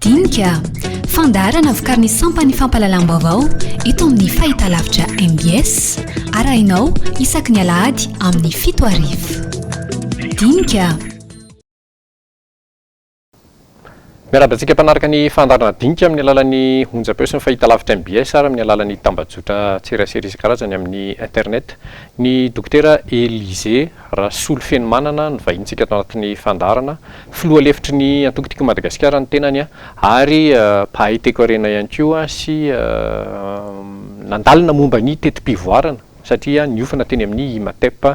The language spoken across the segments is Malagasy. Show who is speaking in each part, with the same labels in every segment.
Speaker 1: Dinika, fandaharana vokarin'ny sampan'ny fampahalalam-baovao eto amin'ny fahitalavitra mbs, arahinao isaky ny alahady amin'ny 7 hariva. Dinika.
Speaker 2: Miarahaba antsika mpanaraka ny fandaharana Dinika amin'ny alalan'ny onjam-peo sy ny fahitalavitra mbs ary amin'ny alalan'ny tambajotra tserasera isan-karazany amin'ny internet. Ny Dokotera Elysée Rasolofenomanana no vahinintsika ato anatin'ny fandaharana. Filoha lefitry ny antoko Tiako i Madagasikara ny tenany ary mpahay toekarena ihany koa sy nandalina momba ny teti-pivoarana satria niofana teny amin'ny IMATEP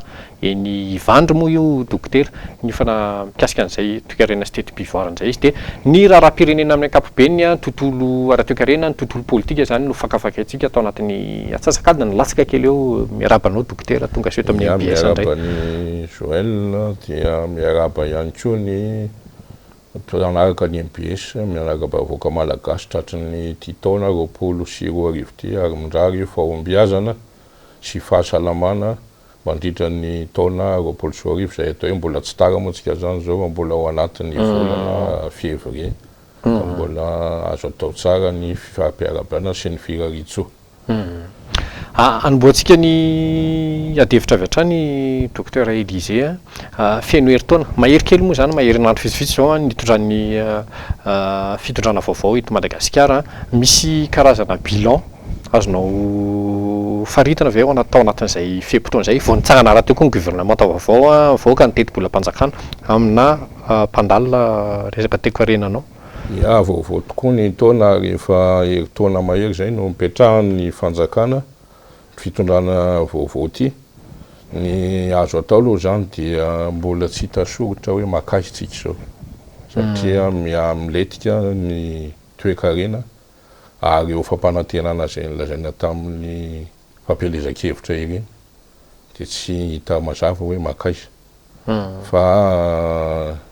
Speaker 2: eny Ivandry moa io dokotera niofana mikasika an'izay toekarena sy teti-pivoarana izay izy dia ny raharaham-pirenena amin'ny ankapobeny, ny tontolo ara-toekarena, ny tontolo politika izany no fakafakaintsika ato anatin'ny antsasak'adiny latsaka kely eo. Miarahaba anao dokotera tonga soa eto amin'ny
Speaker 3: MBS
Speaker 2: indray.
Speaker 3: Miarahaba an'i Joël dia miarahaba ihany koa ny mpanaraka ny MBS, miarahaba vahoaka malagasy tratry ny ity taona 2020 ity ary mirary fahombiazana sy fahasalamana mandritra ny taona 2020 izay atao hoe mbola tsy tara moa tsika zany zao fa mbola ao anatin'ny volana février ka mbola azo atao tsara ny fifampiarahabana sy ny firariantsoa.
Speaker 2: Hanombohantsika ny adihevitra avy hatrany Docteur Elysée a. Feno herintaona, mahery kely moa izany, mahery herinandro vitsivitsy izao nitondran'ny fitondrana vaovao eto Madagasikara. Misy karazana bilan azonao faritana ve ao anaty tao anatin'izay fe-potoana izay? Vao nitsangana rahateo koa ny governemanta vaovao, nivoaka ny tetibolam-panjakana amina mpandalina resaka toekarena anao.
Speaker 3: Ya, vaovao tokoa ny taona ary efa herintaona mahery izay no nipetrahan'ny fanjakana fitondrana vaovao ity. Ny azo atao aloha izany dia mbola tsy hita soritra hoe makaiza isika izao satria miha milentika ny toekarena ary eo fampanantenana izay nolazaina tamin'ny fampielezan-kevitra ireny dia tsy hita mazava hoe makaiza. Fa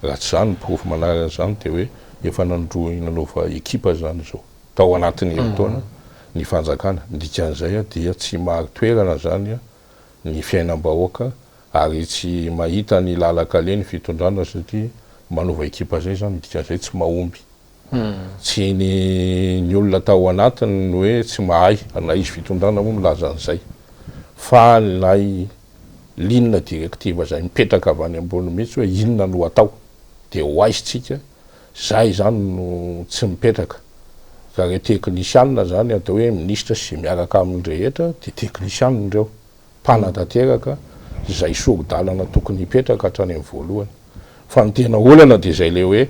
Speaker 3: raha tsy izany ny porofo manaraka an'izany dia hoe efa nandrohy nanova ekipa izany izao tao anatin'ny herintaona ny fanjakana. Ny dikan'izay dia tsy marin-toerana izany ny fiainam-bahoaka ary tsy mahita ny lalan-kaleha ny fitondrana satria manova ekipa izay izany ny dikan'izay tsy mahomby. Tsy ny ny olona tao anatiny no hoe tsy mahay, na izy fitondrana moa milaza an'izay fa ilay ligne directive izay mipetraka avy any ambony mihitsy hoe inona no atao dia ho aiza tsika, zay izany no tsy mipetraka. Ka ireo teknisianina izany atao hoe minisitra sy izay miaraka aminy rehetra dia teknisianina ireo, mpanatanteraka izay sori-dalana tokony hipetraka hatrany amin'ny voalohany. Fa ny tena olana dia izay ilay hoe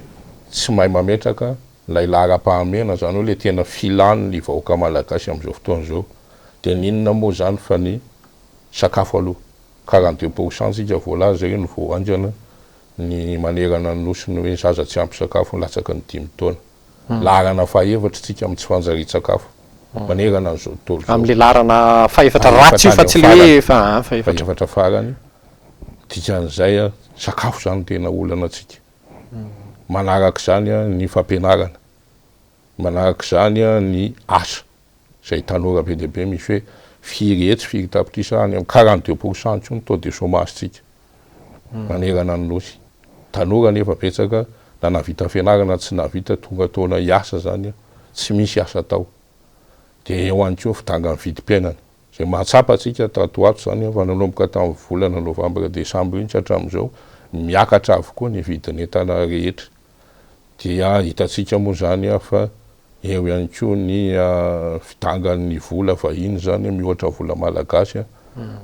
Speaker 3: tsy mahay mametraka ilay laharam-pahamehana, izany hoe ilay tena filan'ny vahoaka malagasy amin'izao fotoana izao. Dia ny inona moa izany fa ny sakafo aloha. 42% tsika voalaza io no vao haingana ny manerana ny nosy ny hoe zaza tsy ampy sakafo latsaky ny dimy taona. Laharana fahefatra tsika amin'ny tsy fanjarian-tsakafo manerana an'izao tontolo izao.
Speaker 2: Amin'ilay laharana fahefatra ratsy io fa tsy ilay hoe efa fahefatra.
Speaker 3: Fahefatra farany. Dikan'izay sakafo izany no tena olana antsika. Manarak'izany ny fampianarana. Manarak'izany ny asa. Izay tanora be dia be misy hoe firy hetsy firy tapitrisa any amin'ny 42% koa ny taux de chômage tsika manerana ny nosy. Tanora nefa betsaka na nahavita fianarana na tsy nahavita tonga taona hiasa zany tsy misy asa atao. Dia eo ihany koa ny fidangan'ny vidim-piainana. Izay mahatsapa tsika tato ho ato zany fa nanomboka tamin'ny volana novambra desambra iny ka hatramin'izao miakatra avokoa ny vidin'entana rehetra. Dia hitantsika moa izany fa eo ihany koa ny fidangan'ny vola vahiny izany mihoatra vola malagasy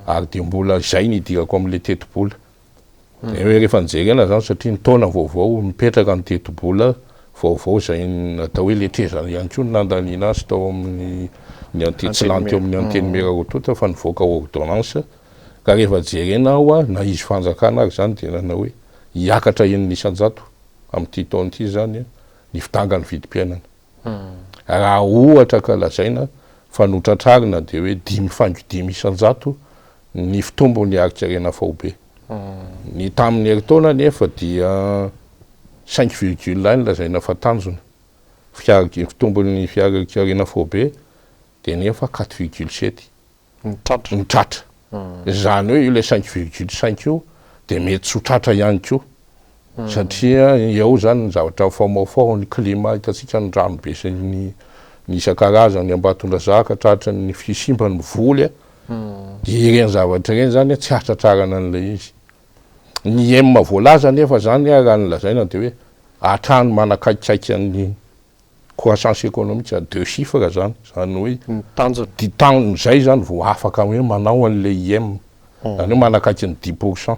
Speaker 3: ary dia mbola izay ny idirako amin'ilay tetibola. Dia hoe rehefa nijerena izany satria ny taona vaovao mipetraka ny tetibola vaovao izay natao hoe letrezana ihany koa ny nandaniana azy tao amin'ny ny ante- tsy lany teo amin'ny antenimiera roa tonta fa nivoaka ordonnance ka rehefa jerena ao na izy fanjakana ary izany dia nanao hoe hiakatra 6% amin'ity taona ity izany ny fidangan'ny vidim-piainana. Raha ohatra ka lazaina fa notratrarina dia hoe 5,5% ny fitombon'ny harin-karena faobe. Ny tamin'ny herintaona anefa dia 5,1 lazaina fa tanjona. Fitombon'ny harin-karena faobe dia nefa 4,7.
Speaker 2: Ny tratra.
Speaker 3: Ny tratra. Izany hoe io ilay 5,5 io dia mety tsy ho tratra ihany koa. Satria eo zany ny zavatra mifamoafaoa, ny climat hitantsika ny rano be sy ny ny isan-karazany Ambatondrazaka tratry ny fisimban'ny voly a, dia ireny zavatra ireny zany tsy ahatratrarana an'ilay izy. Ny IEM voalaza anefa zany raha ny lazaina dia hoe hatrany manakaikikaiky an'ny croissance économique à deux chiffres zany, zany hoe
Speaker 2: Ny tanjona.
Speaker 3: Di tanjona zay zany vao afaka hoe manao an'ilay IEM, zany hoe manakaiky ny 10%.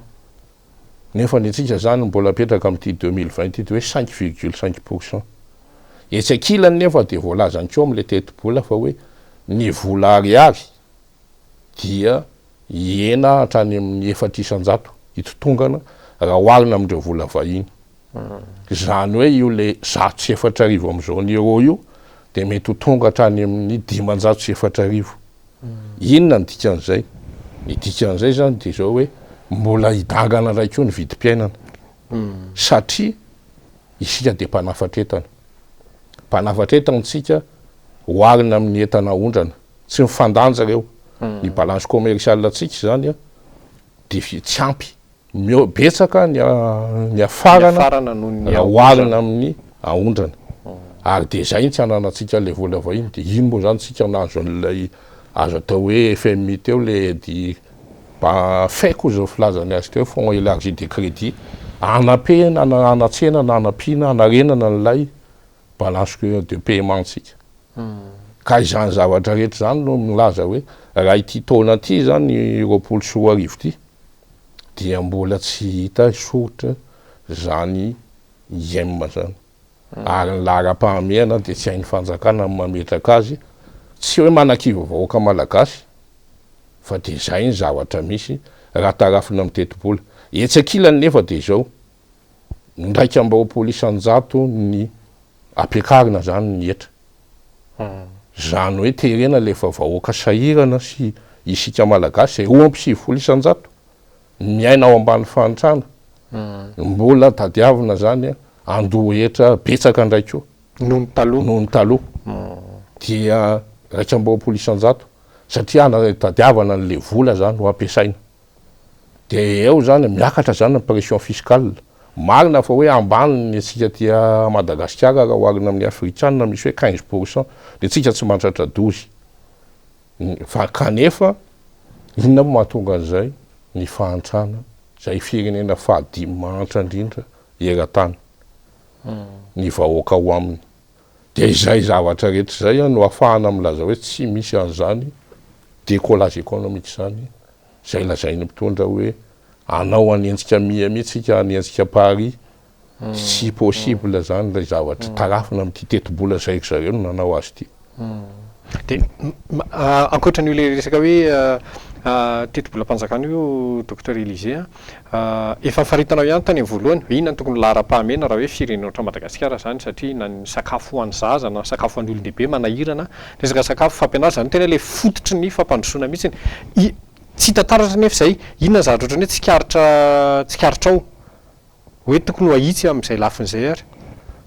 Speaker 3: Nefa ny antsika zany mbola apetraka amin'ity 2020 ity hoe 5,5%. Etsy ankilany nefa dia voalazany koa amin'ilay tetibola fa hoe ny vola ariary dia hihena hatrany amin'ny 4% hitotongana raha oharina amin'ireo vola vahiny. Izany hoe io le 401 amin'ny zone euro io dia mety ho tonga hatrany amin'ny 405. Inona ny dikan'izay? Ny dikan'izay zany dia izao hoe mbola hidangana indray koa ny vidim-piainana satria isika dia mpanafatra entana. Mpanafatra entana isika oharina amin'ny entana aondrana. Tsy mifandanja ireo. Ny balance commerciale antsika izany dia tsy ampy. Mio, betsaka ny ny hafarana
Speaker 2: Hafarana noho ny
Speaker 3: raha oharina amin'ny aondrana. Ary dia izay no tsy ananantsika ilay vola vahiny. Dia iny moa izany tsika nahazo an'ilay azo atao hoe FMI teo ilay aide ba FEC hozy ny filazany azy teo, Fonds Elargi de Crédit, hanapena na hanatsena na hanampiana hanarenana an'ilay balance de paiement-ntsika. Ka izany zavatra rehetra izany no milaza hoe raha ity taona ity izany 2020 ity dia mbola tsy hita soritra izany IEM izany. Ary ny laharam-pahamehana dia tsy hain'ny fanjakana ny mametraka azy, tsy hoe manakivy vahoaka malagasy fa dia izay ny zavatra misy raha tarafina amin'ny tetibola. Etsy ankilany nefa dia izao, 21% ny ampiakarina izany ny hetra. Izany hoe terena ilay efa vahoaka sahirana sy isika Malagasy izay 92% miaina ao ambany fahantrana, mbola tadiavina izany handoa hetra betsaka indray koa.
Speaker 2: Noho ny taloha.
Speaker 3: Noho ny taloha. Dia 21% satria tadiavana an'ilay vola izany ho ampiasaina. Dia eo izany miakatra izany ny pression fiscale. Marina fa hoe ambany ny antsika aty Madagasikara raha oharina amin'ny Afrikana misy hoe 15%, ny antsika tsy mahatratra 12. Fa kanefa inona moa mahatonga an'izay? Ny fahantrana, izay firenena fahadimy mahantra indrindra eran-tany ny vahoaka ao aminy. Dia izay zavatra rehetra izay no ahafahana milaza hoe tsy misy an'izany décollage économique izany, izay lazain'ny mpitondra hoe anao hanenjika Miami tsika hanenjika Paris, tsy possible izany ilay zavatra tarafina amin'ity tetibola izay ry zareo no nanao azy ity.
Speaker 2: Dia ankoatra an'io ilay resaka hoe tetibolam-panjakana io Docteur Elysée a, efa nifaritanao ihany tany amin'ny voalohany hoe inona no tokony ho laharam-pahamehana raha hoe firenena ohatran'i Madagasikara izany satria na ny sakafo ho an'ny zaza na ny sakafo ho an'ny olon-dehibe manahirana, resaka sakafo, fampianarana, izany no tena ilay fototry ny fampandrosoana mihitsy. I, tsy hita taratra anefa izay, inona ny zavatra ohatran'ny hoe tsikaritra, tsikaritrao hoe tokony ho ahitsy amin'izay lafiny izay ary?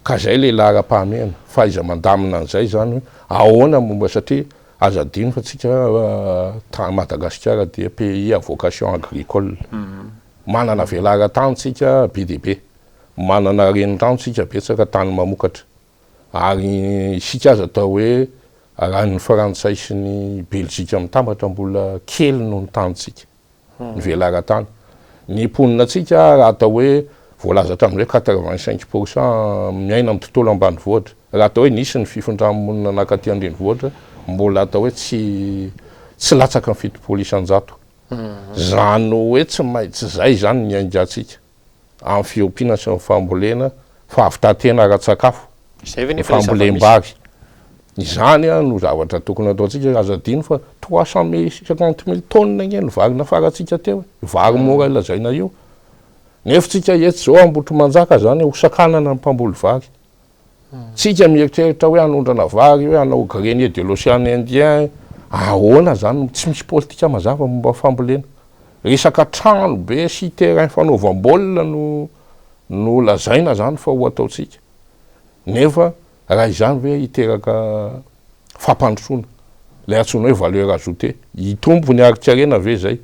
Speaker 3: Ka izay ilay laharam-pahamehana, fahaiza-mandamina an'izay izany hoe ahoana momba satria aza adino fa tsika ta Madagasikara dia pays à vocation agricole, manana velaran-tany tsika be dia be, manana renirano tsika betsaka, tany mamokatra, ary isika aza atao hoe raha ny frantsay sy ny belzika mitambatra mbola kely noho ny tanintsika. ny velaran-tany. Ny mponina antsika raha atao hoe voalaza hatramin'izay hoe 85% miaina amin'ny tontolo ambanivohitra. Raha atao hoe nisy ny fifindra-monina nankaty an-drenivohitra, mbola atao hoe tsy tsy latsaka ny 70%. Izany hoe tsy maintsy izay izany ny hiaingantsika. amin'ny fiompiana sy ny fambolena, fahavitan-tena ara-tsakafo,
Speaker 2: Izay ve
Speaker 3: ny
Speaker 2: nefa ilay zava-misy?
Speaker 3: fambolem-bary. Izany no zavatra tokony hataontsika, aza adino fa 350 mille tonnes ange ny vary nafarantsika teo e, vary mora lazaina io. Nefa tsika eto izao Ambohitrimanjaka izany ho sakanana ny mpamboly vary. Tsika mieritreritra hoe hanondrana vary, hoe hanao grenier de l'Ocean Indien, ahoana zany, tsy misy politika mazava momba ny fambolena. Resaka trano be sy terrain fanaovam-baolina no no lazaina zany fa ho ataontsika. Nefa raha izany ve hiteraka fampandrosoana, ilay antsoina hoe valeur ajoutée, hitombo ny harin-karena ve zay?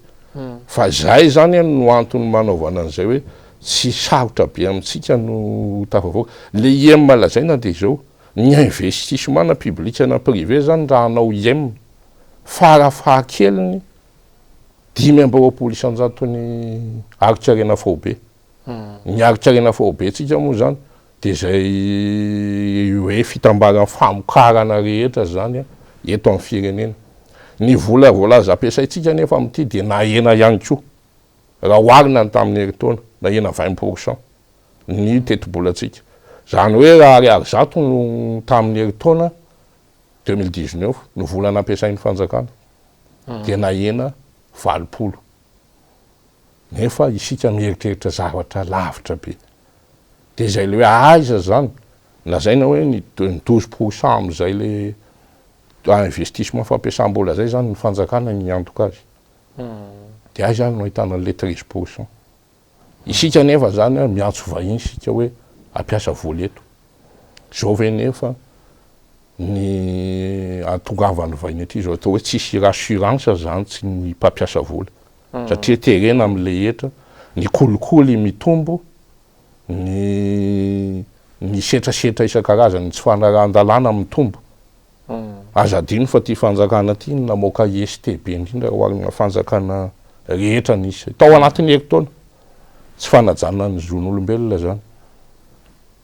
Speaker 3: Fa zay zany no antony manaovana an'izay hoe. Tsy sarotra be amintsika no ho tafavoaka. Le IEM lazaina dia izao, ny investissement na public na privé zany raha hanao IEM, fara fahakeliny 25% harin-karena faobe. Ny harin-karena faobe-tsika moa zany dia izay hoe fitambaran'ny famokarana rehetra zany eto amin'ny firenena. Ny vola voalaza ampiasaintsika anefa amin'ity dia nahena ihany koa. Raha oharina ny tamin'ny herintaona, nahena 20% ny tetibolantsika. Izany hoe raha ariary 100 no tamin'ny herintaona 2019 no vola nampiasain'ny fanjakana dia nahena 80. Nefa isika mieritreritra zavatra lavitra be. Dia izay ilay hoe aiza izany? Lazaina hoe ny 12% amin'izay ilay investissement fampiasam-bola izay izany ny fanjakana no miantoka azy. Dia aiza ary no ahitana an'ilay 13%? Isika anefa izany miantso vahiny isika hoe hampiasa vola eto. Izao ve nefa ny ahatongavan'ny vahiny aty izao atao hoe tsisy rassurance izany tsy ny mpampiasa vola. Satria terena amin'ilay hetra, ny kolikoly mitombo, ny ny setrasetra isan-karazany, ny tsy fanarahan-dalàna mitombo. Aza adino fa ity fanjakana ity no namoaka IST be indrindra ho an'ny fanjakana rehetra nisy tao anatin'ny herintaona. Tsy fanajana ny zon'olombelona izany.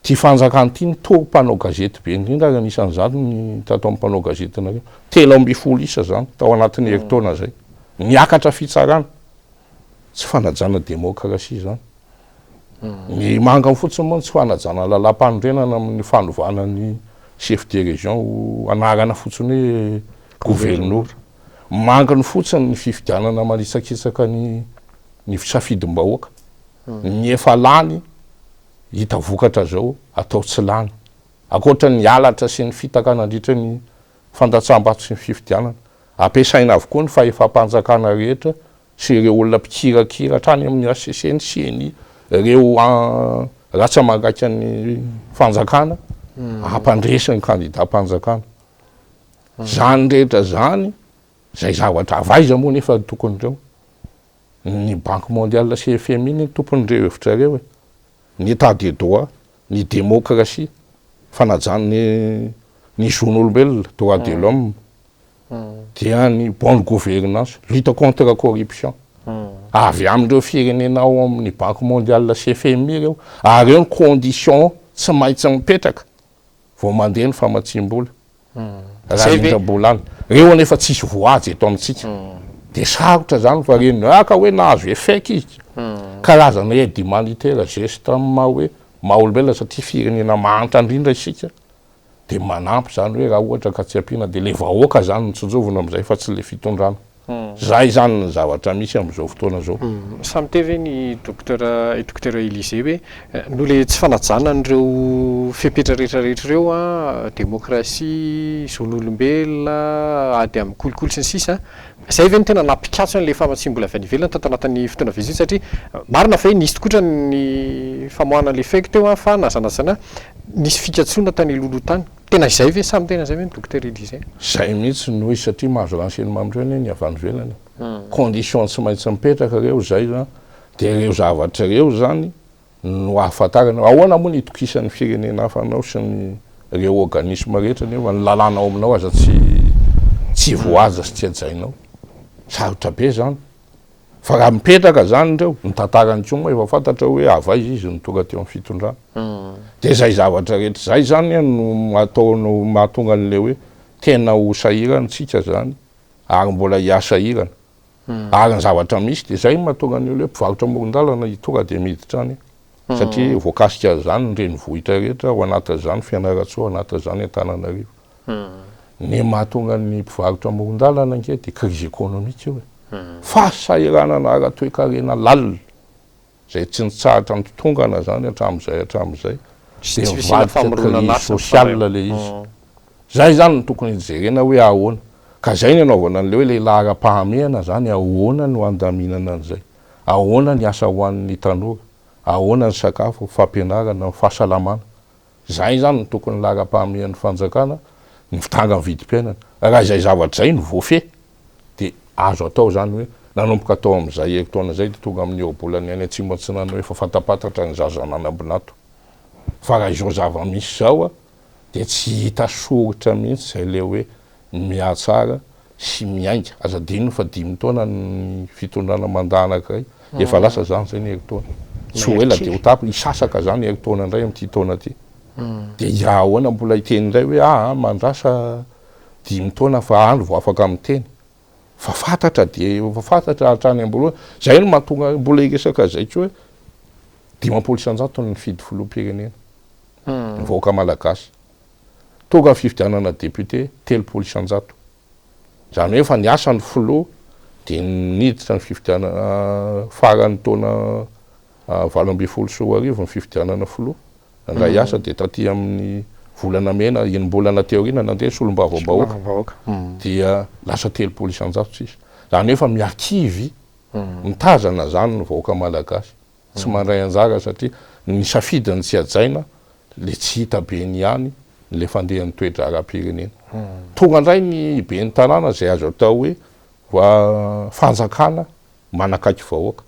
Speaker 3: Ity fanjakana ity nitory mpanao gazety be indrindra ary anisan'izany ny tato amin'ny mpanao gazetinareo. 13 isa izany tao anatin'ny herintaona izay. Niakatra fitsarana. Tsy fanajana demokrasia izany. Ny mangany fotsiny moa ny tsy fanajana ny lalàmpanorenana amin'ny fanovana ny chef de région ho anarana fotsiny hoe governora. Manginy fotsiny ny fifidianana manitsakitsaka ny ny safidim-bahoaka. Ny efa lany hita vokatra zao atao tsy lany. Ankoatra ny halatra sy ny fitaka nandritra ny fandatsaham-bato sy ny fifidianana. Ampiasaina avokoa ny fahefam-panjakana rehetra sy ireo olona mpikirakira hatrany amin'ny HCC, ny ceni, ireo ratsa-mangaikan'ny fanjakana hampandresy ny kandidam-panjakana. Izany rehetra izany, izay zavatra avy aiza moa nefa ny tokon'ireo? Ny Banque mondiale sy FMI ny tompon'ireo hevitra ireo e. Ny Etat de droit, ny démocratie, fanajana ny ny zon'olombelona, droit de l'homme, dia ny bonne gouvernance, lutte contre la corruption. Avy amin'ireo firenena ao amin'ny Banque mondiale sy FMI ireo, ary ireo ny condition tsy maintsy mipetraka vao mandeha ny famatsiam-bola. Raha indram-bola any. Ireo anefa tsisy voahaja eto amintsika. Dia sarotra izany fa reny ah ka hoe nahazo échec izy. Karazana aide humanitaire, geste amin'ny maha hoe maha olombelona satria firenena mahantra indrindra isika. Dia manampy izany hoe raha ohatra ka tsy ampiana dia ilay vahoaka izany no tsinjovina amin'izay fa tsy ilay fitondrana. Izay izany ny zavatra misy amin'izao fotoana izao.
Speaker 2: Samy te ve ny Docteur Docteur Elysée hoe noho ilay tsy fanajana an'ireo fepetra rehetra rehetra ireo an, demokrasia, zon'olombelona, ady amin'ny kolikoly sy ny sisa, izay ve no tena nampikatso an'ilay famatsiam-bola avy any ivelany tato anatin'ny fotoana vitsivitsy satria marina fa hoe nisy tokoa ny famoahana an'ilay fake teo an fa na izany na izany nisy fikatsoana tany alohaloha tany. Tena izay ve? Samy tena izay ve ny Docteur Elysée?
Speaker 3: Izay mihitsy no izy satria mahazo renseignement amin'ireo anie ny avy any ivelany e. Condition tsy maintsy mipetraka ireo izay zany dia ireo zavatra ireo zany no ahafantarana hoe ahoana moa ny itokisan'ny firenena hafa anao sy ny ireo organisme rehetra nefa ny lalàna ao aminao aza tsy tsy voahaja sy tsy hajainao. Sarotra be zany. Fa raha mipetraka zany ireo, ny tantarany koa moa efa fantatra hoe avy aiza izy no tonga teo amin'ny fitondrana. Dia izay zavatra rehetra izay zany no atao no mahatonga an'ilay hoe tena ho sahirana isika zany ary mbola hihasahirana. Ary ny zavatra misy dia izay no mahatonga ny olona hoe mpivarotra amoron-dalana tonga dia miditra any satria voakasika an'izany ny renivohitra rehetra, ao anatin'izany Fianarantsoa, ao anatin'izany Antananarivo. Ny mahatonga ny mpivarotra amoron-dalana ange dia crise économique io e. Fahasahiranana ara-toekarena lalina izay tsy nitsahatra nitotongana izany hatramin'izay hatramin'izay dia mivadika crise sociale ilay izy. Izay izany no tokony hijerena hoe ahoana. Ka izay no anaovana an'ilay hoe ilay laharam-pahamehana izany ahoana no handaminana an'izay. Ahoana ny asa ho an'ny tanora, ahoana ny sakafo, ny fampianarana, ny fahasalamana. Izay izany no tokony laharam-pahamehan'ny fanjakana, ny fitrangan'ny vidim-piainana. Raha izay zavatra izay no voafehy dia azo atao izany hoe. Nanomboka tao amin'izay herintaona izay dia tonga amin'ny ohabolana any atsimo atsinanana hoe efa fantapantatra ny zaza nanambinato. Fa raha izao zava-misy izao dia tsy hita soritra mihitsy izay ilay hoe mihatsara sy miainga. Aza adino fa dimy taona ny fitondrana mandat anankiray, efa lasa izany izay ny herintaona. Tsy ho ela dia ho tapitra, hisasaka izany herintaona indray amin'ity taona ity. Dia ahoana mbola hiteny indray hoe aa mandrasa dimy taona fa any vao afaka miteny. Fa fantatra dia efa fantatra hatrany am-boalohany. Izay no mahatonga mbola hiresaka izay koa hoe 50% no nifidy filoham-pirenena, ny vahoaka malagasy. Tonga ny fifidianana député, 30%. Izany hoe efa niasa ny filoha dia niditra ny fifidianana faran'ny taona 2018 ny fifidianana filoha. Nandray asa dia taty amin'ny volana mena, enim-bolana aty aoriana nandeha ny solombavambahoaka dia lasa 30% sisa. Izany hoe efa miakivy, mitazana izany ny vahoaka malagasy. Tsy mandray anjara satria ny safidiny tsy hajaina, le tsy hita be ny ihany le fandehan'ny toe-draharaham-pirenena. Tonga indray ny ben'ny tanàna izay azo atao hoe fanjakana manakaiky vahoaka,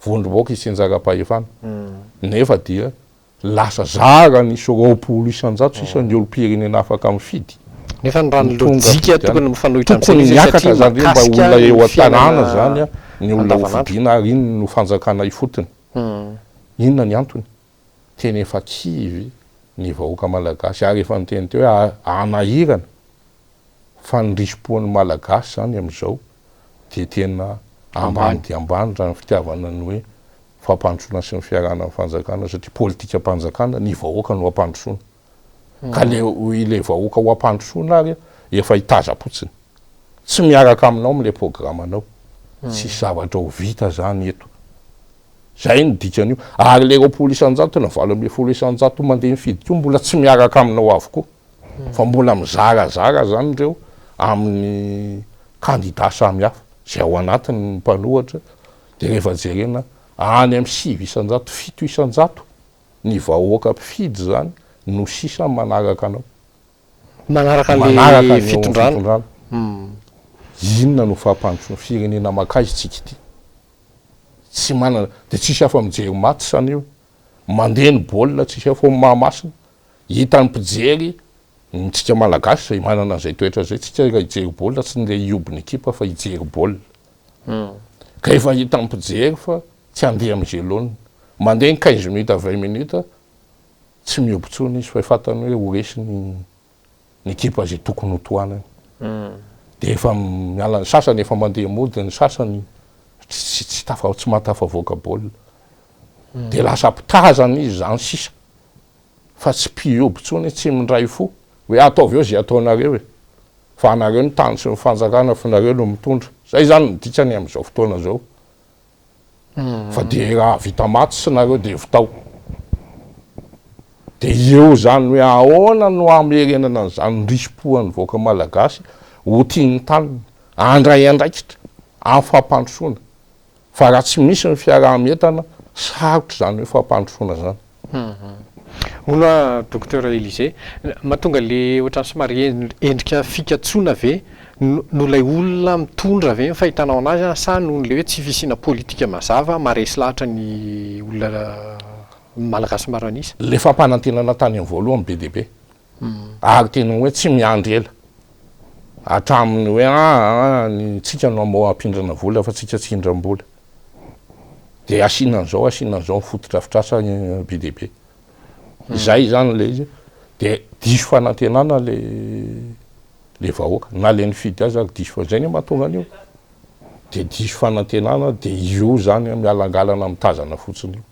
Speaker 3: vondrom-bahoaka itsinjaram-pahefana, nefa dia lasa zara nisy 20% sisa ny olom-pirenena afaka mifidy.
Speaker 2: Nefa ny raha ny lojika tokony mifanohitra amin'izay
Speaker 3: Tokony
Speaker 2: izy
Speaker 3: miakatra
Speaker 2: satria
Speaker 3: zany hoe mba
Speaker 2: mahakasika
Speaker 3: olona eo
Speaker 2: ny
Speaker 3: an-tanàna
Speaker 2: fiainana
Speaker 3: zany ny olona
Speaker 2: andavanandro.
Speaker 3: hofidiana ary iny no fanjakana ifotony. Inona ny antony? Tena efa kivy ny vahoaka malagasy ary efa niteny teo hoe hanahirana fa ny risi-pon'ny malagasy zany amin'izao dia tena ambany dia ambany raha ny fitiavana ny hoe fampandrosoana sy ny fiarahana amin'ny fanjakana satria politikam-panjakana ny vahoaka no ampandrosoana. Ka le ilay vahoaka ho ampandrosoana ary efa hitazam-potsiny. Tsy miaraka aminao amin'ilay programanao. Tsisy zavatra ho vita zany eto. Zay no dikan'io. Ary le 20% na 18% mandeha mifidy koa mbola tsy miaraka aminao avokoa. Fa mbola mizarazara zany ireo amin'ny kandida samihafa. Izay ao anatiny ny mpanohatra dia rehefa jerena any amin'ny 9%, 7% ny vahoaka mpifidy zany no sisa manaraka anao.
Speaker 2: Manaraka
Speaker 3: Manaraka
Speaker 2: an'ilay
Speaker 3: ny eo amin'ny
Speaker 2: fitondrana.
Speaker 3: fitondrana. Inona no fampandrosoana firenena mankaiza tsika ity? Tsy manana, dia tsisy afa mijery match anio. Mandeha ny baolina tsisy afa ao Mahamasina. Hitan'ny mpijery, ny tsika Malagasy izay manana an'izay toetra izay, tsika raha hijery baolina tsy ndeha hihoby ny ekipa fa hijery baolina. Ka efa hitan'ny mpijery fa tsy handeha amin'izay laoniny. Mandeha ny 15 minutes à 20 minutes, tsy mihoby intsony izy fa fantany hoe ho resy ny ny ekipa izay tokony ho tohanany. Dia efa miala ny sasany efa mandeha mody, ny sasany tsy tsy tafa tsy mahatafavoaka baolina. Dia lasa mpitazana izy izany sisa fa tsy mpihoby intsony, tsy mindray fo hoe ataovy eo izay ataonareo e! Fa anareo ny tany sy ny fanjakana fa nareo no mitondra. Izay izany no dikany amin'izao fotoana izao. Fa dia raha vita match nareo dia vitao. Dia eo izany hoe ahoana no hamerenana an'izany risi-po an'ny vahoaka malagasy ho tia ny taniny, handray andraikitra amin'ny fampandrosoana. Fa raha tsy misy ny fiaraha-mientana, sarotra izany hoe fampandrosoana izany.
Speaker 2: Hono hoa Docteur Elysé, mahatonga le ohatran'ny somary endrika fikatsoana ve noho ilay olona mitondra ve ny fahitanao anazy an sa noho le hoe tsy fisiana politika mazava maharesy lahatra ny olona malagasy maro an'isa?
Speaker 3: Le fampanantenana tany amin'ny voalohany be dia be ary tena hoe tsy miandry ela hatramin'ny hoe aa ny tsika no hampindrana vola fa tsika tsy hindram-bola. Dia asiana an'izao, asiana an'izao ny fotodrafitrasa be dia be. Izay izany ilay izy. Dia diso fanantenana ilay ilay vahoaka. Na ilay nifidy azy ary diso, izay no mahatonga an'io. Dia diso fanantenana, dia io izany mialangalana mitazana fotsiny io.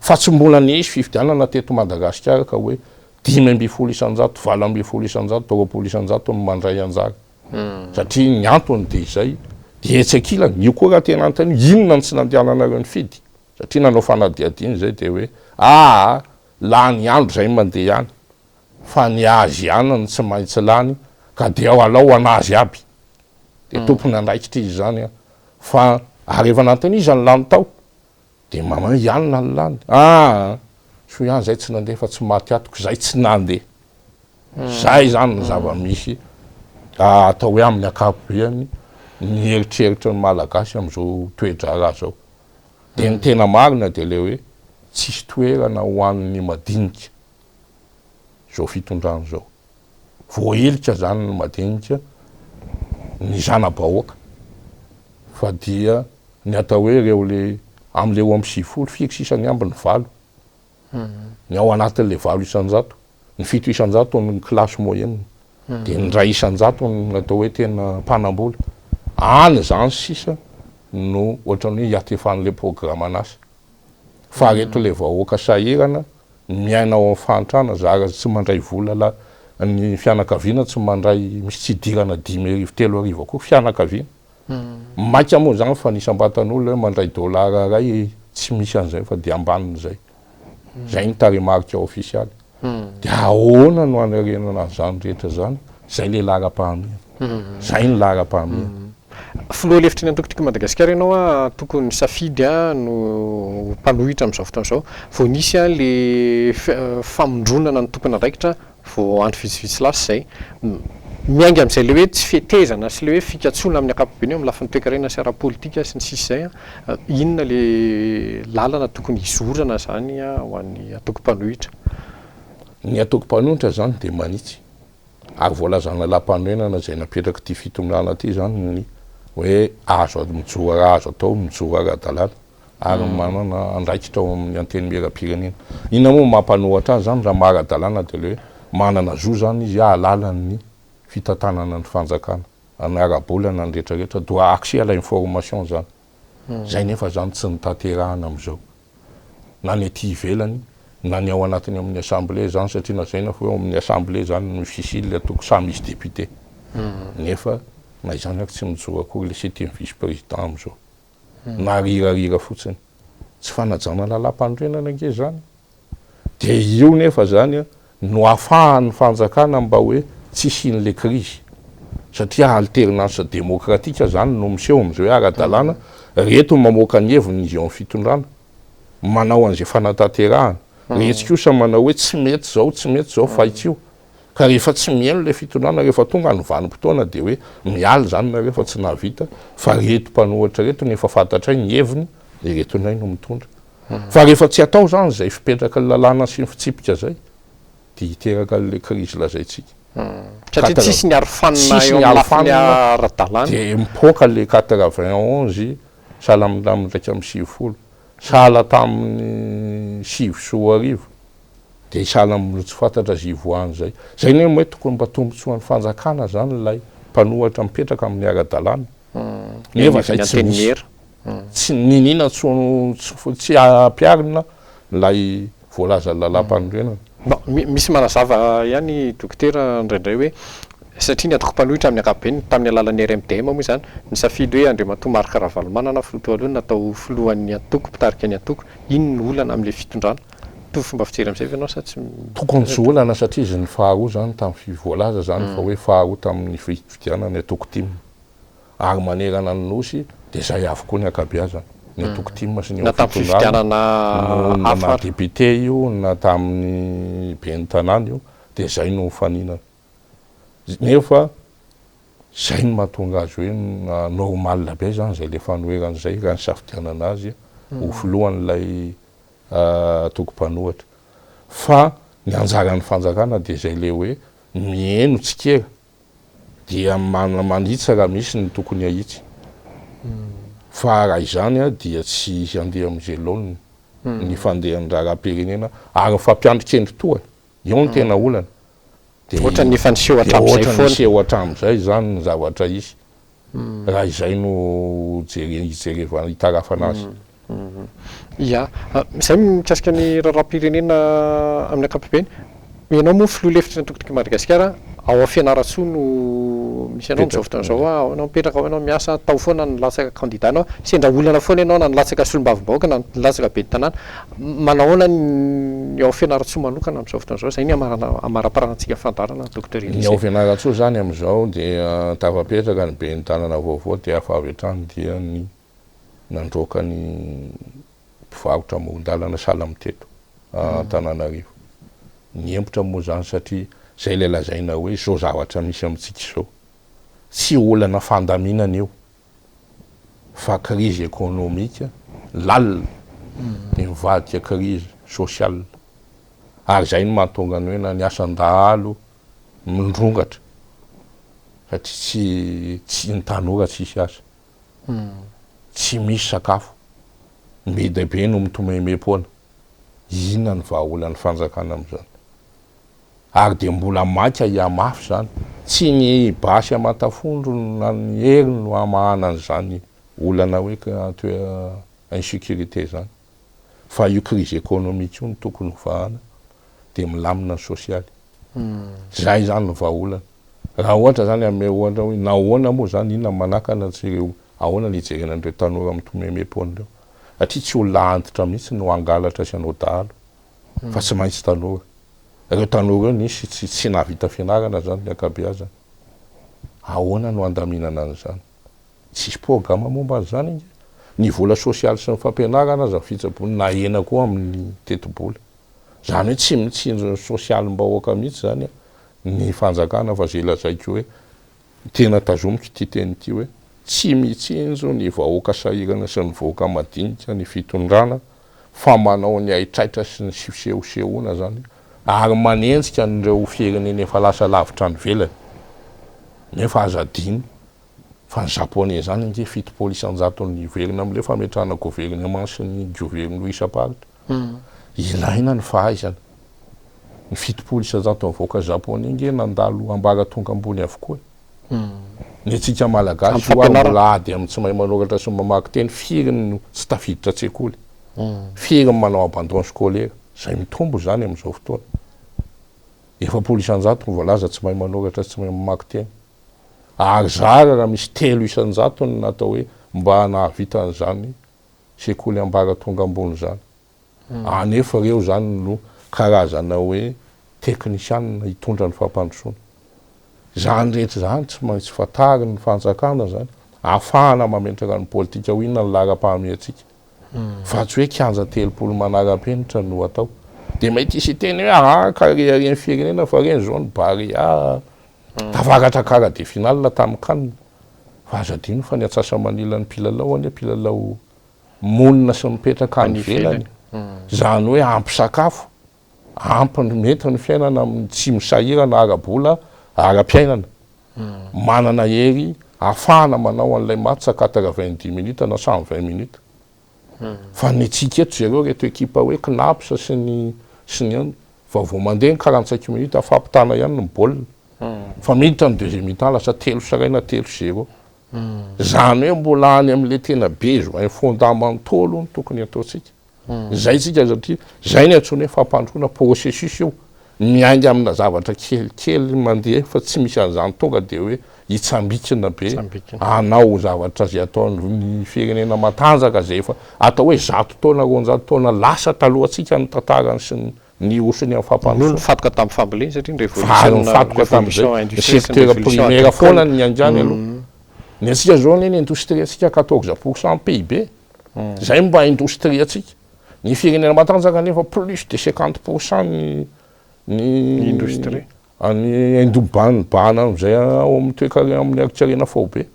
Speaker 3: Fa tsy mbola nisy fifidianana teto Madagasikara ka hoe 15%, 18%, 20% no mandray anjara. Satria ny antony dia izay, dia etsy ankilany, io koa raha tena anontaniana, inona no tsy nandehananareo nifidy? Satria nanao fanadihadiana izay dia hoe aa lany andro izay mandeha any, fa ny azy ihany no tsy maintsy lany ka dia alao ho an'azy aby. Dia tompon'andraikitra izy izany an. Fa ary efa nanontaniana iza no lany tao? Dia maman ihany no lany. Aa soa ihany zay tsy nandeha fa tsy maty atoko zay tsy nandeha. Zay zany ny zava-misy atao hoe amin'ny ankapobeany. ny eritreritry ny Malagasy amin'izao toe-draharaha izao. Dia ny tena marina dia ilay hoe tsisy toerana ho an'ny madinika izao fitondrana izao. Voahilika izany ny madinika, ny zana-bahoaka fa dia ny atao hoe ireo le amin'ilay 92, firy sisa ny ambiny? Valo. Ny ao anatin'ilay 8%, ny 7% ny classe moyenne, dia ny 1% no atao hoe tena mpanambola. Any izany sisa no ohatran'ny hoe hiatefan'ilay programan'asa. Fa reto ilay vahoaka sahirana, miaina ao amin'ny fahantrana, zara tsy mandray vola la, ny fianakaviana tsy mandray, misy tsy idirana 5000, 3000 akory fianakaviana. Maika moa izany fa ny isam-batan'olona hoe mandray dolara iray tsy misy an'izay fa dia ambanin'izay. Izay ny tarehimarika ofisialy. Dia ahoana no hanarenana an'izany rehetra izany? Izay ilay laharam-pahamehana. Izay ny laharam-pahamehana.
Speaker 2: Filoha lefitry ny antoko Tiako i Madagasikara ianao, antoko nisafidy no mpanohitra amin'izao fotoana izao. Vao nisy ilay famondronana ny tompon'andraikitra Vao andro vitsivitsy lasa izay. Miainga amin'izay ilay hoe tsy fetezana sy ilay hoe fikatsoana amin'ny ankapobeny eo amin'ny lafiny toekarena sy ara-politika sy ny sisa izay an, inona ilay lalana tokony hizorana izany ho an'ny antoko mpanohitra?
Speaker 3: Ny antoko mpanohitra izany dia manitsy ary voalazan'ny lalàmpanorenana izay napetrak'ity fitondrana ity izany ny hoe azo mijoro azo atao mijoro ara-dalàna. ary manana andraikitra ao amin'ny Antenimierampirenena. Inona moa no mampanohatra azy izany raha maha ara-dalàna dia ilay hoe manana zo izany izy hahalala ny fitantanana ny fanjakana, na ara-bola na ny rehetra rehetra, droit accès à l'information izany. Izay nefa izany tsy notanterahana amin'izao. Na ny aty ivelany na ny ao anatiny ao amin'ny assemblée izany satria lazaina fa hoe ao amin'ny assemblée izany no misy atoko samy misy député. Nefa na izany ary tsy mijoro akory ilay septième vice président amin'izao. na rirarira fotsiny. Tsy fanajana lalàmpanorenana ange izany. Dia io nefa izany no ahafahan'ny fanjakana mba hoe tsy hisian'ilay krizy. Satria alternance démocratique izany no miseho amin'izao hoe ara-dalàna, reto no mamoaka ny heviny izy eo amin'ny fitondrana, manao an'izay fanatanterahana. Retsy kosa manao hoe tsy mety izao, tsy mety izao, fahitsio. Ka rehefa tsy mihaino ilay fitondrana rehefa tonga ny vanim-potoana dia hoe miala izany nareo fa tsy nahavita fa reto mpanohitra reto no efa fantatray ny heviny dia ireto indray no mitondra. Fa rehefa tsy atao izany izay fipetraky ny lalàna sy ny fitsipika izay dia hiteraka an'ilay krizy lazaintsika.
Speaker 2: Satria tsisy ny arofanina eo amin'ny lafiny ara-dalàna.
Speaker 3: Dia mipoaka ilay 91 sahala amin'ny 91, sahala tamin'ny 2009. Dia sahala amin'ny tsy fantatra izay ivoahany izay. Izay anie moa tokony mba tombontsoan'ny fanjakana izany ilay mpanohatra mipetraka amin'ny ara-dalàna. Nefa izay tsy misy. Tsy niniana tsy ampiharina ilay voalazan'ny lalàmpanorenana.
Speaker 2: Bon, misy manazava ihany Dokotera indraindray hoe satria ny antoko mpanohitra amin'ny ankapobeny, tamin'ny alalan'ny RMDM moa izany, nisafidy hoe Andriamatoa Marc Ravalomanana filoha teo aloha no natao filohan'ny antoko, mpitarika ny antoko, iny no olana amin'ilay fitondrana. Mitovy fomba fijery amin'izay ve ianao sa tsy.
Speaker 3: Tokony tsy olana satria izy ny faharoa izany tamin'ny fi voalaza izany fa hoe faharoa tamin'ny fifidianana ny antoko tim ary manerana ny nosy dia izay avokoa ny ankabeazany ny antoko tim sy ny
Speaker 2: eo
Speaker 3: amin'ny
Speaker 2: fitondrana
Speaker 3: no na député io na tamin'ny ben'ny tanàna io dia izay no nifaninana nefa izay no mahatonga azy hoe normal be izany izay ilay fanoherana izay raha nisafidianana azy ho filohan'ilay antoko mpanohatra. Fa ny anjaran'ny fanjakana dia izay ilay hoe miheno tsikera dia manitsy raha misy ny tokony hahitsy. Fa raha izany dia tsy handeha amin'izay laoniny ny fandehan'ny raharaham-pirenena ary ny fampiandry-kendry tohana. Eo no tena olana.
Speaker 2: Dia ohatran'ny efa niseho hatramin'izay foana.
Speaker 3: Ohatran'ny niseho hatramin'izay izany ny zavatra hisy. Raha izay no jere hijerevana hitarafana azy.
Speaker 2: Ya. Izay mikasika ny raharaham-pirenena amin'ny ankapobeny. Ianao moa filoha lefitry ny antoko Tiako i Madagasikara, ao Fianarantsoa no misy anao amin'izao fotoana izao, ao ianao mipetraka, ao ianao miasa, tao foana no nilatsaka kandida anao. Sendra olana foana ianao na nilatsaka solombavambahoaka na nilatsaka ben'ny tanàna. Manao ahoana ny ao Fianarantsoa manokana amin'izao fotoana izao? Izay ny amaraparanantsika fandaharana Docteur
Speaker 3: Ny ao Fianarantsoa izany amin'izao dia tafapetraka ny ben'ny tanana vaovao dia hafa avy hatrany dia ny nandroaka ny mpivarotra amoron-dalana sahala amin'ny teto Antananarivo. Niembotra moa izany satria izay ilay lazaina hoe izao zavatra misy amintsika izao. Tsy olana fandaminana io. Fa crise économique lalina dia mivadika crise sociale. Ary izay no mahatonga ny hoe na ny asan-dahalo mindrongatra satria tsy tsy ny tanora tsisy asa. Tsy misy sakafo. Ny be dia be no mitomemem-poana. Inona no vahaolan'ny fanjakana amin'izany? Ary dia mbola maika hihamafy izany. Tsy ny basy aman-tafondro na ny hery no hamahana an'izany olana hoe insécurité izany. Fa io crise économique io no tokony ho vahana dia milamina ny sosialy. Izay izany no vahaolana. Raha ohatra izany hanome ohatra hoe nahoana moa izany, inona no manakana antsika ireo, ahoana ny hijerena an'ireo tanora mitomemem-poana ireo? Satria tsy olona antitra mihitsy no hangalatra sy hanao dahalo fa tsy maintsy tanora. Ireo tanora ireo nisy tsy tsy nahavita fianarana izany ny ankabeazany. Ahoana no handaminana an'izany? Tsisy programa momba an'izany ange. Ny vola sosialy sy ny fampianarana aza ny fitsaboana nahena koa amin'ny tetibola. Izany hoe tsy mitsinjo ny sosialim-bahoaka mihitsy izany ny fanjakana fa izay lazaiko hoe tena tazomiko ity teny ity hoe tsy mitsinjo ny vahoaka sahirana sy ny vahoaka madinika ny fitondrana fa manao ny haitraitra sy ny fisehosehoana izany ary manenjika an'ireo firenena efa lasa lavitra any ivelany nefa aza adino Fa ny japonais zany ange 70% hiverina amle fametrahana gouvernement sy ny gouvernour isam-paritra. Ilaina ny fahaizana. Ny 70% ny vahoaka japonais ange nandalo ambaratonga ambony avokoa e. Ny antsika malagasy io ary mbola ady amin'ny tsy mahay manoratra sy mamaky teny, firy no tsy tafiditra an-tsekoly? Firy ny manao abandon scolaire? Izay mitombo izany amin'izao fotoana. 40% no voalaza tsy mahay manoratra sy tsy mahay mamaky teny. Ary zara raha misy 3% ny atao hoe mba nahavita an'izany sekoly ambaratonga ambony izany. Anefa ireo izany no karazana hoe teknisianina hitondra ny fampandrosoana. Izany rehetra izany tsy maintsy fantarin'ny fanjakana izany ahafahana mametraka ny politika ho inona ny laharam-pahamehantsika. Fa tsy hoe kianja 30 manara-penitra no atao. Dia mety hisy hiteny hoe aa ka reharehan'ny firenena fa ireny izao ny Barea Tafakatra quart de finale tamin'ny can. Fa aza adino fa ny antsasa-manilan'ny mpilalao anie mpilalao monina sy mipetraka any ivelany. Izany hoe ampy sakafo, ampy ny mety ny fiainana amin'ny tsy misahirana ara-bola, ara-piainana. Manana hery ahafahana manao an'ilay match 90 minutes na 120 minutes. Fa ny antsika eto jereo ireto ekipa hoe Cnaps sy ny sy ny an, fa vao mandeha ny 45 minutes fampitana ihany ny baolina. Fa miditra ny deuxième mi-temps lasa telo sy iray na telo sy zéro. Izany hoe mbola any amin'ilay tena besoin fondamentaux aloha no tokony ataontsika. Izay tsika satria izay ny antsoina hoe fampandroana, processus io. Miainga amina zavatra kelikely mandeha fa tsy misy an'izany tonga dia hoe hitsambikina be hanao zavatra izay ataon'ny firenena matanjaka izay efa atao hoe 100 taona 200 taona lasa talohantsika ny tantarany sy ny nirosony amin'ny fampandrosoana.
Speaker 2: Noho nifantoka tamin'ny fambolena satria ny
Speaker 3: Fa nifantoka tamin'izay, ny secteur primaire foana no niaingany aloha. Ny antsika izao anie ny indostrie antsika 14 pour cent PIB. Izay mba indostrie antsika. Ny firenena matanjaka anefa plus de 50 pour cent ny
Speaker 2: ny indostrie.
Speaker 3: Any Indobanibana amin'izay ao amin'ny toekarena amin'ny harin-karena faobe.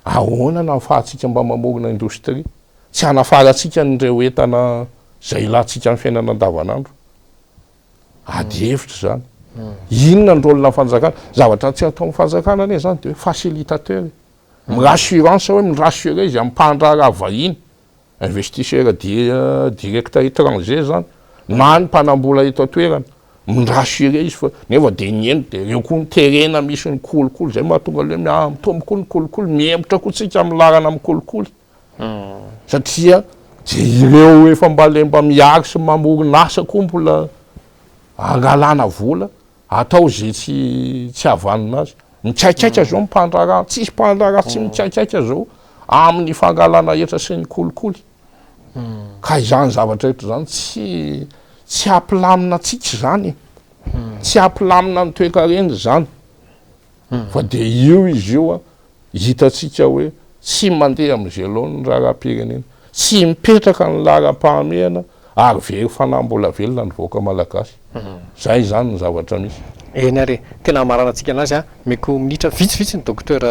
Speaker 3: Ahoana no ahafahantsika mba mamorona indostria? Tsy hanafarantsika an'ireo entana izay ilantsika amin'ny fiainana andavanandro. Ady hevitra izany. Inona ny rôle-n'ny fanjakana? Zavatra tsy ataon'ny fanjakana anie izany dia hoe facilitateur e. Mi-rassurance hoe mi-rassurer izy amin'ny mpandraharaha vahiny. Investisseur direct étranger zany na ny mpanambola eto an-toerana, mi-rassurer izy fa nefa dia ny eny dia ireo koa ny terena misy ny kolikoly, zay mahatonga le hoe mitombo koa ny kolikoly, mihemotra koa tsika amin'ny laharana amin'ny kolikoly satria dia ireo efa mba le mba miary sy mamorona asa koa mbola angalana vola Atao ze tsy tsy havanona azy. Mikaikaika zao ny mpandraharaha, tsisy mpandraharaha tsy mikaikaika zao amin'ny fangalana hetra sy ny kolikoly. Ka izany zavatra rehetra izany tsy tsy hampilamina antsika izany e. Tsy hampilamina ny toekarena izany. Fa dia io izy io a, hitantsika hoe tsy mandeha amin'izay laoniny ny raharaham-pirenena, tsy mipetraka ny laharam-pahamehana ary very fanahy mbola velona ny vahoaka malagasy. Izay izany ny zavatra misy.
Speaker 2: Eny ary e. Tena hamaranantsika anazy an. Omeko minitra vitsivitsy ny Docteur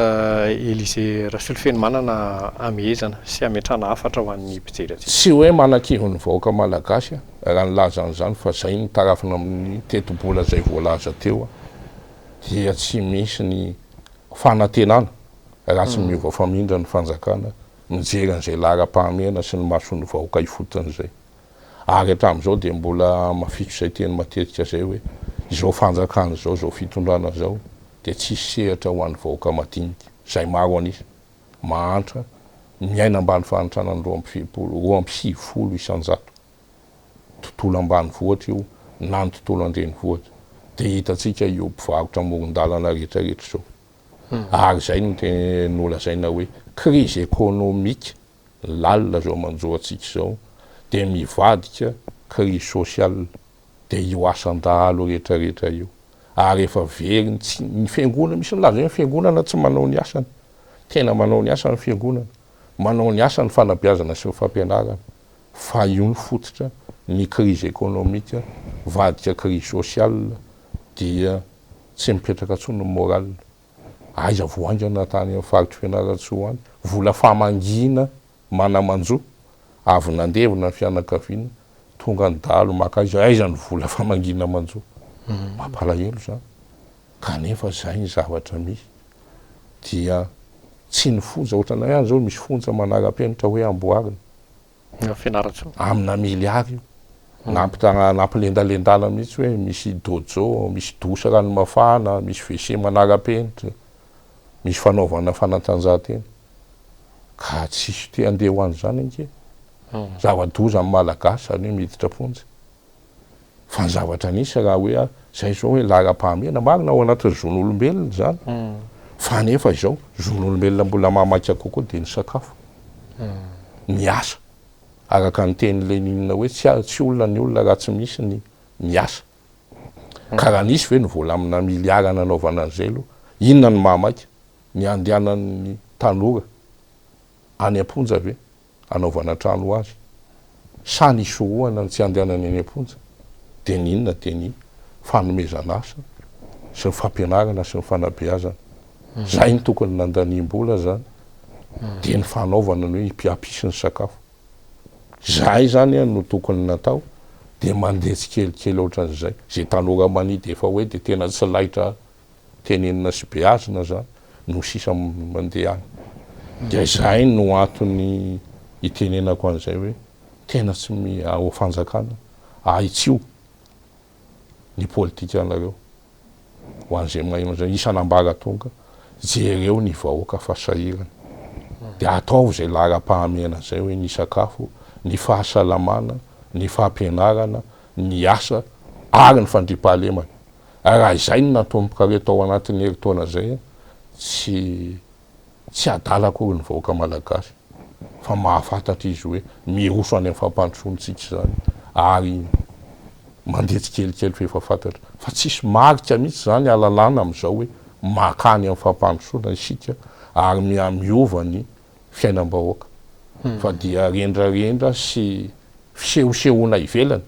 Speaker 2: Elysé Rasolofenomanana hamehezana sy hametrahana hafatra ho an'ny mpijery antsika.
Speaker 3: Tsy hoe manakivy ny vahoaka malagasy aho raha nilaza an'izany fa izay no tarafina amin'ny tetibola izay voalaza teo dia tsy misy ny fanantenana raha tsy miova famindra ny fanjakana mijery an'izay laharam-pahamehana sy ny mason'ny vahoaka ifotony izay. Ary hatramin'izao dia mbola hamafiko izay teny matetika izay hoe izao fanjakana izao, izao fitondrana izao dia tsisy sehatra ho an'ny vahoaka madinika, izay maro an'isa, mahantra, miaina ambany fahantrana ny 92, 92 isan-jato. Tontolo ambanivohitra io na ny tontolo an-drenivohitra. Dia hitantsika io mpivarotra amoron-dalana rehetra rehetra izao. Ary izay no tena nolazaina hoe crise économique lalina izao manjo antsika izao dia mivadika crise sociale dia io asan-dahalo rehetra rehetra io ary efa very ny tsy ny fiangonana misy milaza hoe ny fiangonana tsy manao ny asany tena manao ny asany ny fiangonana manao ny asany ny fanabeazana sy ny fampianarana fa io ny fototra ny crise économique vadika crise sociale dia tsy mipetraka intsony ny morale Aiza vao haingana tany amin'ny faritr'i Fianarantsoa any, vola famangiana mana-manjo, avy nandevina ny fianakaviana, tonga ny dahalo maka aiza, aiza ny vola famangiana manjo? Mampalahelo izany. Kanefa izay ny zavatra misy. Dia tsy ny fonja, ohatranay any izao misy fonja manara-penitra hoe amboarina.
Speaker 2: Fianarantsoa.
Speaker 3: Amina milliard io. Nampitana, nampilendalendana mihitsy hoe misy dojo, misy douche rano mafana, misy WC manara-penitra, misy fanaovana fanatanjahantena. Ka tsisy te handeha ho an'izany ange. Zava-doza amin'ny Malagasy izany hoe miditra am-ponja. Fa ny zavatra nisy raha hoe zay zao hoe laharam-pahamehana, marina ao anatin'ny zon'olombelona izany, fa nefa izao zon'olombelona mbola mahamaika kokoa dia ny sakafo, ny asa, araka ny tenin'i Lénine hoe tsy tsy olona ny olona raha tsy misy ny ny asa. Ka raha nisy ve ny vola amina miliara nanaovana an'izay aloha, inona no mahamaika? Ny handehanan'ny tanora any am-ponja ve? hanaovana trano ho azy sa ny hisorohana ny tsy handehanany any am-ponja dia ny inona dia ny fanomezana asa sy ny fampianarana sy ny fanabeazana zay ny tokony nandaniam-bola zany dia ny fanaovana ny hoe hampisy ny sakafo zay zany no tokony natao dia mandeha tsikelikely ohatran'izay zay tanora manidy efa hoe dia tena tsy laitra tenenina sy beazina zany no sisa mandeha any. Dia izay no antony itenenako an'izay hoe tena tsy mi ao fanjakana ahitsio ny politikanareo ho an'izay maheno an'izay isan'ambaratonga jereo ny vahoaka fa sahirana dia ataovy izay laharam-pahamehana izay hoe ny sakafo, ny fahasalamana, ny fampianarana, ny asa ary ny fandriampahalemana. Raha izay no natombokareo tao anatin'ny herintaona izay, tsy tsy adala akory ny vahoaka malagasy fa mahafantatra izy hoe miroso any amin'ny fampandrosoana isika izany ary mandeha tsikelikely fa efa fantatra fa tsisy marika mihitsy izany ahalalana amin'izao hoe mankany amin'ny fampandrosoana isika ary miha miova ny fiainam-bahoaka fa dia rendrarendra sy fisehosehoana ivelany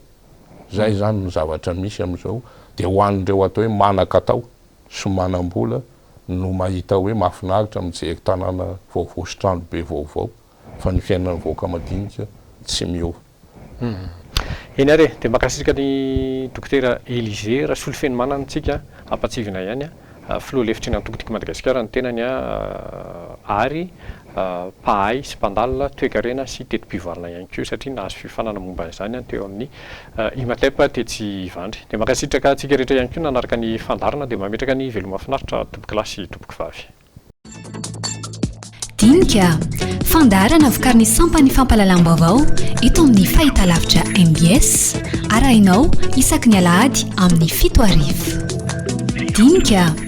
Speaker 3: Izay izany no zavatra misy amin'izao, dia ho an'ireo atao hoe manan-katao sy manam-bola no mahita hoe mahafinaritra mijery tanàna vaovao sy trano be vaovao, fa ny fiainan'ny vahoaka madinika tsy miova.
Speaker 2: Eny ary e, dia mankasitraka ny Dokotera Elysé Rasolofenomanana tsika, ampatsiahivina ihany Filoha lefitry ny Antoko Tiako Madagasikara ny tenany ary mpahay sy mpandalina toekarena sy teti-pivoarana ihany koa satria nahazo fiofanana momba an'izany teo amin'ny Imatep tetsy Ivandry. Dia mankasitraka antsika rehetra ihany koa nanaraka ny fandaharana dia mametraka ny veloma finaritra tompokolahy sy tompokovavy.
Speaker 1: Dinika, fandaharana vokarin'ny sampan'ny fampahalalam-baovao eto amin'ny fahitalavitra mbs, arahinao isaky ny alahady amin'ny 7 hariva. Dinika.